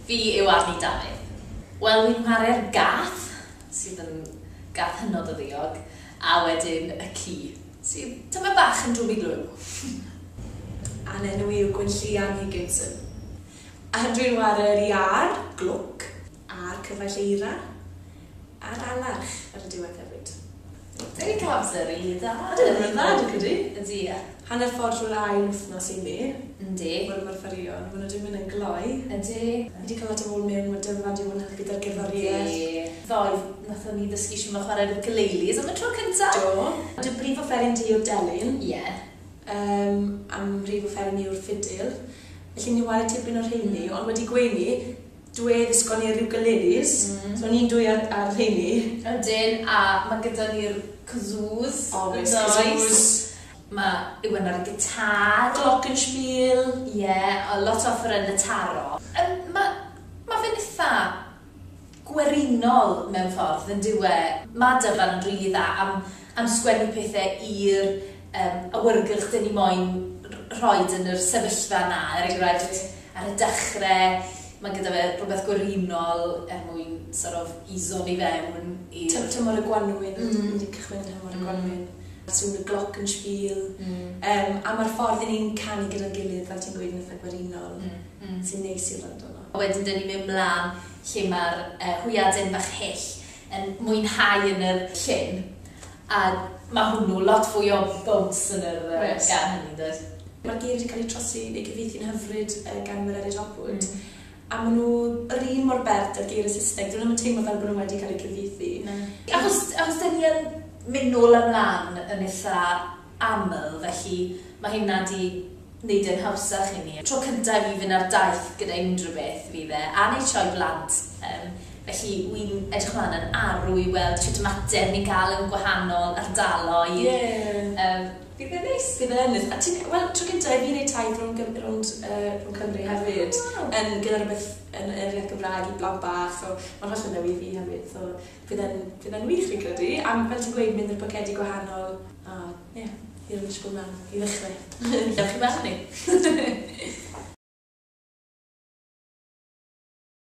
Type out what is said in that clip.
Fi yw Anni Dafydd. Wel, wi'n chwarae'r gath, sydd yn gath hynod o ddiog, a wedyn y ci, sydd tymed bach yn drwm i glwyw. A'n enw i yw Gwenllian Higginson. A dwi'n chwarae'r iâr, Glwc, a'r cyfaill eira, a'r alarch ar y diwedd hefyd. Dyn ni'n cael amser rili dda. Ydyn, mae'n dda, dwi'n credu. Ydy, ie. Hanner ffordd trwy'r ail wythnos i ni. Yndi. Mae'r ymarferion, maen nhw wedi mynd yn gloi. Ydy. Fi wedi cael lot o bobl mewn, mae Dyfan wedi bod yn helpu gyda'r gerddoriaeth. Yndi. Ddoe, nathon ni ddysgu shwt ma' chwarae'r ukuleles am y tro cynta. Do. Dy brif offeryn di yw'r delyn. Ie. A'm mhrif offeryn i yw'r ffidil. Felly ni'n ware tipyn o'r rheini, ond wedi gweud 'ny, dwe ddysgon ni'r ukuleles, so ni'n dwy ar rheini. Ydyn, a mae gyda ni'r kazoos. O, oes, yn does? kazoos. Mae Iwan ar y gitar. Glockenspiel. Ie, yeah, a lot o offer yn y taro. Mae fe'n eitha gwerinol mewn ffordd yn dyw e. Mae Dyfan yn rili dda am sgwennu pethau i'r awyrgylch dyn ni moyn rhoid yn yr sefyllfa na. Er enghraifft, ar y dechrau, mae gyda fe rhywbeth gwerinol er mwyn sort of iso ni fewn i'r Tymor y gwanwyn, ni wedi cychwyn tymor y gwanwyn. Sŵn y glockenspiel. A mae'r ffordd i ni'n canu gyda'n gilydd, fel ti'n gweud, yn eitha gwerinol, sy'n neis i wrando arno. A wedyn dyn ni'n mynd mlaen lle mae'r hwyaden bach hyll yn mwynhau yn yr llyn. A mae hwnnw lot fwy o bounce yn yr gan hynny, does? Mae'r geiriau wedi cael eu trosi neu gyfieithu'n hyfryd gan Mererid Hopwood. A maen nhw yr un mor bert â'r geiriau Saesneg. Dyn nhw ddim yn teimlo fel bod nhw wedi cael eu cyfieithu. Na. Achos dyn ni yn mynd nôl ymlaen yn eitha aml, felly mae hynna di wneud e'n hawsach i ni. Tro cyntaf i fi fynd ar daith gyda unrhyw beth fydd e, a neud sioe blant. Felly wi'n edrych ymlaen yn arw i weld shwt ymateb ni'n cael yn gwahanol ardaloedd. Bydd e'n neis. Bydd e'n neis. A ti'n, wel, tro cyntaf i fi wneud taith rownd Cymru hefyd, yn gyda rhywbeth yn yr iaith Gymraeg i blant bach, so mae'n hollol newydd i fi hefyd, so bydd e'n wych fi'n credu. A fel ti'n gweud, mynd i'r pocedi gwahanol, a ie, i'r ysgol mlaen, i ddechrau. Dewch i weld ni.